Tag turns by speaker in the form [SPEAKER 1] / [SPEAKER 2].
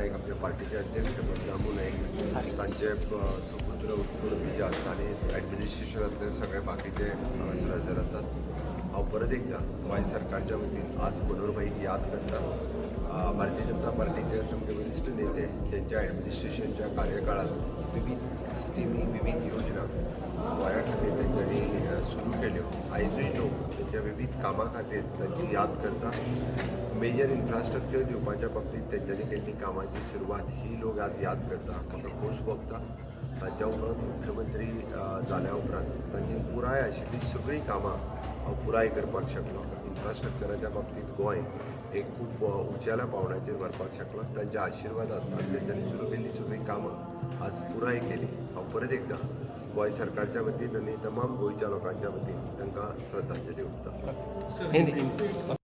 [SPEAKER 1] नायक, आमच्या पार्टीचे अध्यक्ष दामू नायक, तांचे सुपुत्र उत्पूर्ण बिजास आनी ॲडमिनिस्ट्रेशनांतले सगळे बाकीचे हांगासर हजर आसात. हांव परत एकदां गोंय सरकारच्या वतीन आज मनोहरभाईक याद करता. भारतीय जनता पार्टीचे सामके वरिश्ठ नेते, ज्यांच्या ॲडमिनिस्ट्रेशनच्या कार्यकाळात विविध स्किमी, विविध योजना गोंया खातीर तेंच्यांनी सुरू केल्यो. आयजूय लोक तेंच्या विविध कामां खातीर तांची याद करता. मेजर इन्फ्रास्ट्रक्चर दिवपाच्या बाबतींत तेंच्यांनी केल्ली कामाची सुरवात ही लोक आज याद करता. म्हाका खोस भोगता, ताच्या उपरांत मुख्यमंत्री जाल्या उपरांत तांची पुराय आशिल्ली सगळीं कामां हांव पुराय करपाक शकलो. इन्फ्रास्ट्रक्चराच्या बाबतींत गोंय एक खूब उंचेल्या पावंड्याचेर व्हरपाक शकलो. तांच्या आशिर्वादान आनी तेंच्यांनी सुरू केल्ली सगळीं कामां आज पुराय केली. हांव परत एकदां गोंय सरकारच्या वतीन आनी तमाम गोंयच्या लोकांच्या वतीन तांकां श्रद्धांजली ओंपता.
[SPEAKER 2] हिंदी.